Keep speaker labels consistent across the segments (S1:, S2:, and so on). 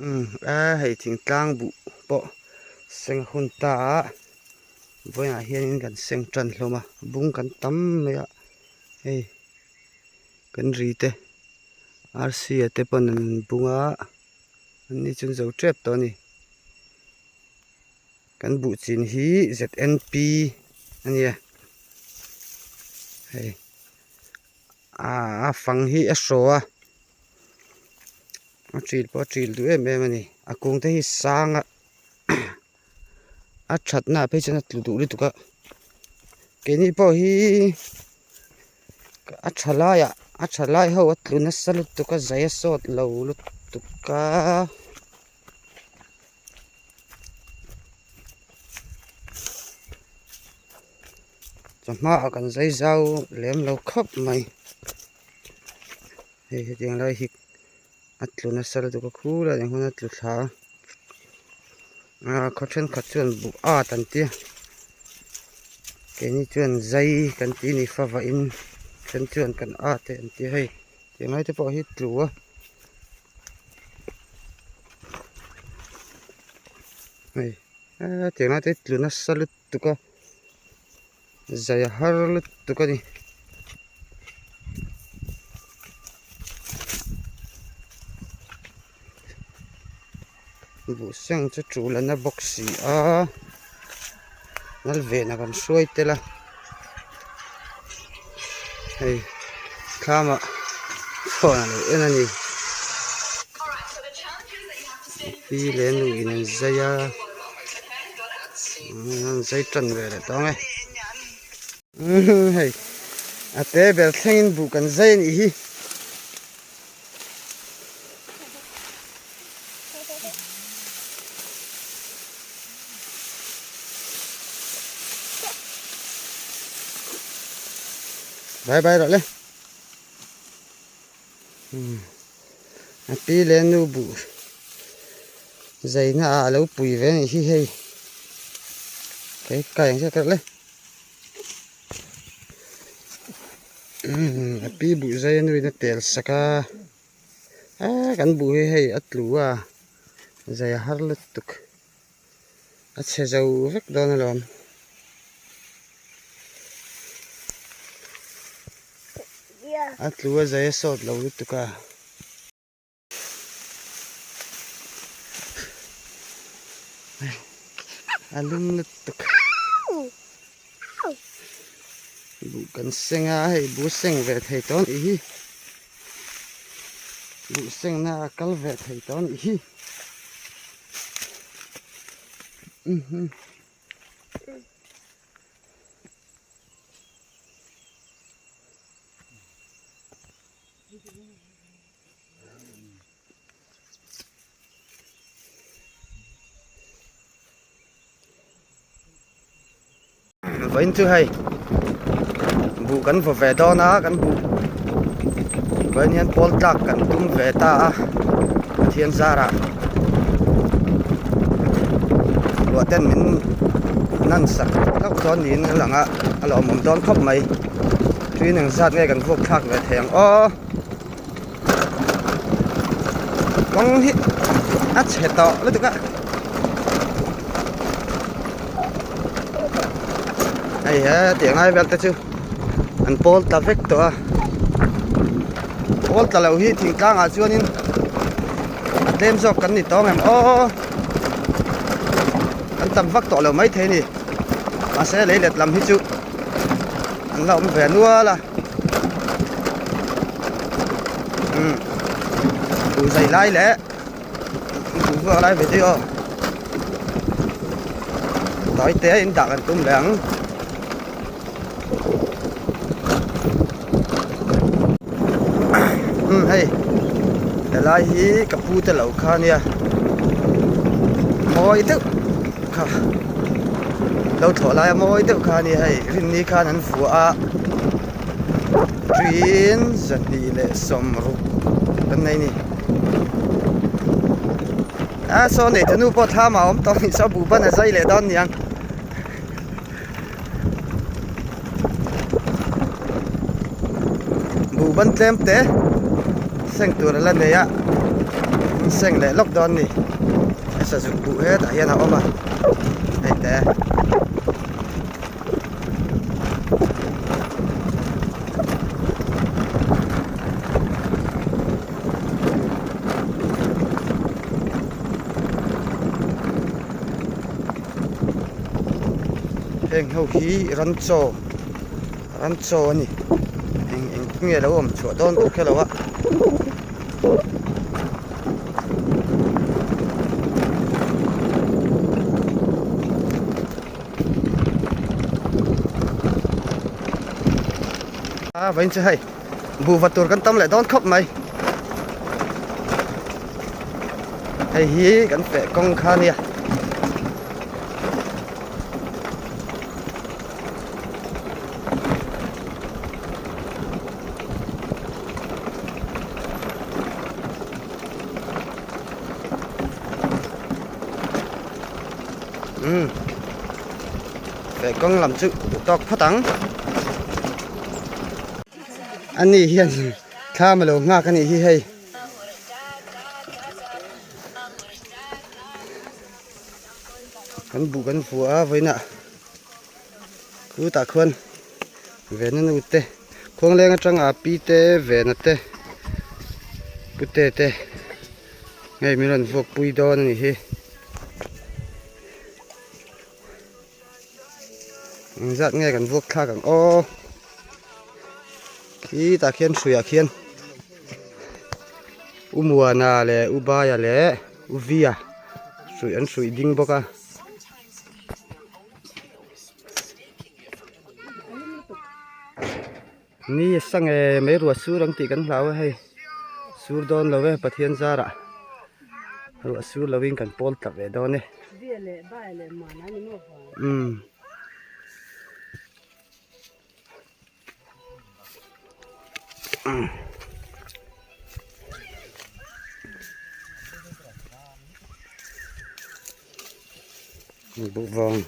S1: Umm a hei thingtlang buh pawh seng a hun ta a vawiinah hianin kan seng tan hlawm a bung kan tam mai a hei kan ri te arsi te pawn an bung a an ni chu an zo tep tawh a ni. Kan buh chin hi ZNP a nia hei a fang hi a hraw a a ṭil pawh a ṭil duh em em a ni a kung te hi sang a a ṭhatna ah phei chuan a tlu duh lutuk a keini pawh hi a ṭha laiah a ṭha lai ho a tlu nasa lutuk a zai a sawt lo lutuk a. Chawhma ah kan zai zau lem lo khawp mai hei hetiang lai hi a tlu nasa lutuk a khu lai ah hian a tlu thla a ah khaw thenkhat chuan buh at an tia keini chuan zai kan tih a ni fava in then chuan kan at e an tia hei tiang lai te pawh hi tlu a. Hei hetiang lai te hi tlu nasa lutuk a zai a har lutuk a ni. Buh seng chu tul a na bawk si a nalvena kan hruai tel a hei thlamah phone a lo en a ni pi leh nu in an zai a an zai tan ve leh tawng e hei a te ber thlengin buh kan zai a nih hi. Bye bye rawh le a pi leh nu buh zaina ah a lo pui ve a nih hi hei kei kai ang chiah ta rawh le. A pi buh zai a nuin a tel sak a eee kan buh hi hei a tlu a zai a har lutuk a chhe zo vek dawn alawm. A tlu a zai a sawt lo lutuk a. A lum lutuk buh kan seng a hei buh seng ve thei tawh a nih hi buh seng na a kal ve thei tawh a nih hi. Vawiin chu hei buh kan vaw ve dawn a kan buh vawiin hian pawl tlak kan tum ve ta a Pathian zarah ruah ten min nan sak hlauh dawn niin a lang a a lawmawm dawn khawp mai. Tui eng zat nge kan vuak thlak ve thei ang aw kawng hi a chhe tawh lutuk a hei he tiang lai vel te chu an pawl ta vek tawh a pawl ta lo hi thingtlang ah chuanin a tlem zawk kan ni tawh ang em aw kan tam vak tawh lo maithei a ni mahse lei let lam hi chu. An la awm ve nual a umm buh zai lai leh buh vuak lai video tawi te a in dah kan tum leh ang. Umm hei helai hi ka pu te lo kha ania mawi deuh kha. Lo thlawh laia mawi deuh kha a ni hei rinni khan an vuah a ṭin 260 kan nei a ni a saw nei tunu pawh thlam ah a awm tawh a nih saw buh ban a zai leh dawn niang. Buh ban tlem te seng tur a la nei a. Kan seng leh lawk dawn ni. He sazuk buh hetah hian a awm a, hei te. Heng ho hi ran chaw ran chaw a ni eng eng nge lo awm chhuah dawn ka hre lo a. A vawiin chu hei buhva tur kan tam leh dawn khawp mai hei hi kan feh kawng kha a nia. Umm feh kawng lam chu duh tawk phawt ang ani hian thlam alo nghak anih hi hei. Kan buh kan vuah a vawiinah khutah khuan vena nu te khuangleng atang a pi te vena te pute te hei min rawn vuak pui dawn a nih hi. Engzat nge kan vuak thlak ang aw khitah khian hruiah khian U Muana leh U Baia leh U Via hruih an hruih ding bawk a. Ni a sa nge mai ruah sur ang tih kan hlau a hei sur dawn lo e Pathian zarah ruah sur lovin kan pawl tla ve dawn e umm. Buhvawng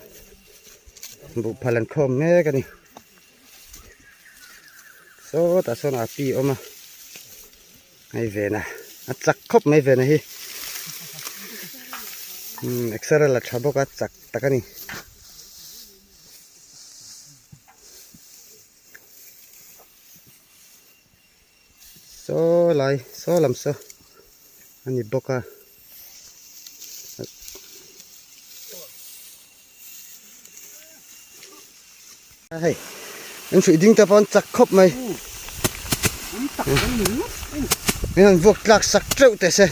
S1: buhphal an khawm mek a ni. Sawtah sawn a pi awm a hei vena a chak khawp mai vena hi umm exer a la tha bawk a chak tak a ni. Saw lai saw lam saw a ni bawk a. Hei an hruih ding te pawh an chak khawp mai min han vuak tlak sak teuh teh se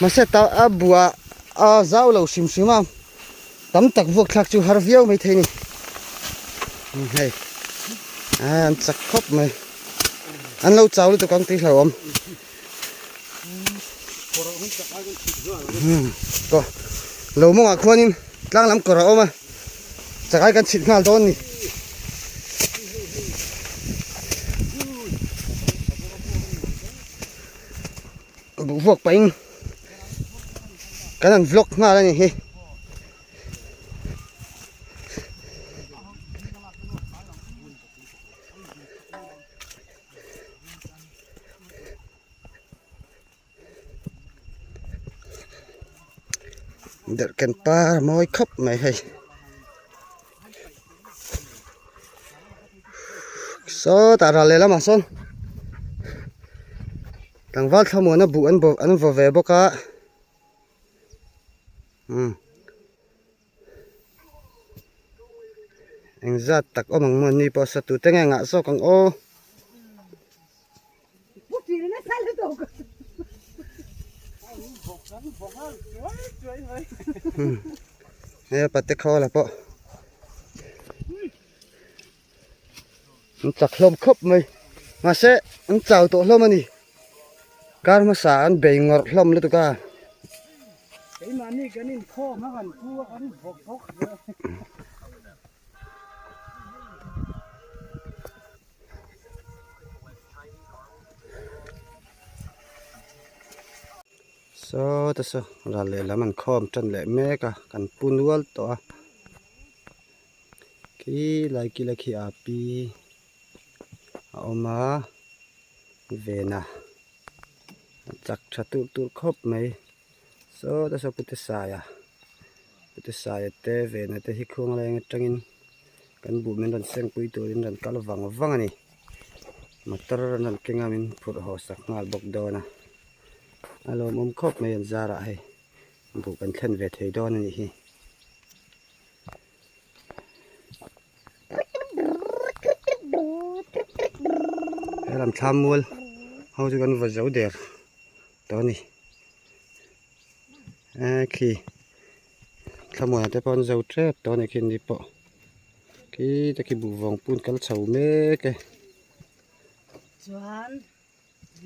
S1: mahse ta a buah a zau lo hrim hrim a tam tak vuak thlak chu har viau mai thei a ni hei an chak khawp mai an lo chau lutuk ang tih hlauhawm. Kaw lo mawngah khuanin tlang lam kawr a awm a chakai kan chhit nghal dawn a ni. Buh vuak pahin kan han vlog nghal a ni hi. Derhken par a mawi khawp mai hei sawtah ral leh lamah sawn tlangval thlamuana buh an an vaw ve bawk a umm. Engzat tak awm ang maw ni pawh sa tute nge ngah zawk ang aw. Hei pate khawla pawh an chak hlawm khawp mai mahse an chau tawh hlawm a ni kar hmasa an bei ngawrh hlawm lutuk a.
S2: Keimahni kan inkhawm a kan pu a kan vawk bawk
S1: Saw te saw ral lehlam an khawm tan leh mek a kan pu nual tawh a khi lai kila khi a pi a awm a ven a. A chak tha turh turh khawp mai saw te saw pute saia pute saia te vena te hi khuang leng atangin kan buh min rawn seng pui turin rawn kal vang vang a ni motor an rawn keng a min phurh haw sak nghal bawk dawn a a lawmawm khawp mai an zarah hei buh kan thlen ve thei dawn a nih hi. Helam thlam mual ho chu kan va zo der tawh a ni eh khi thlamuana te pawh an zo tep tawh a ni khi ni pawh khi te khi buh vawng pun kal chho mek e.
S2: Chuan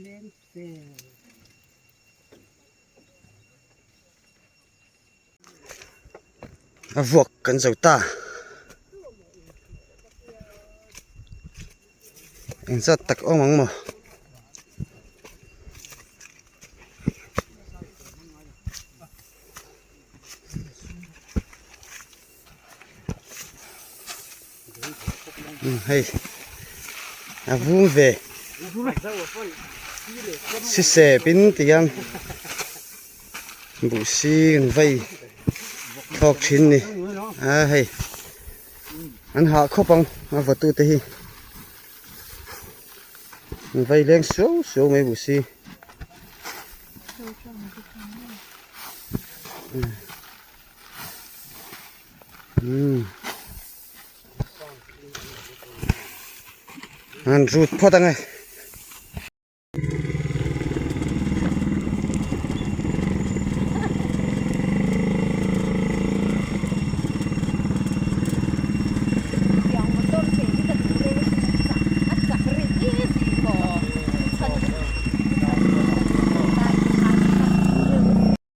S2: leng fel.
S1: A vuak kan zo ta engzat tak awm ang maw hei a vung ve sisep in ti hian. Buh si kan vei thlawk thin ni a hei an hah khawp ang a va tu te hi an vei leng suau suau mai buh si umm an rut phawt ang e.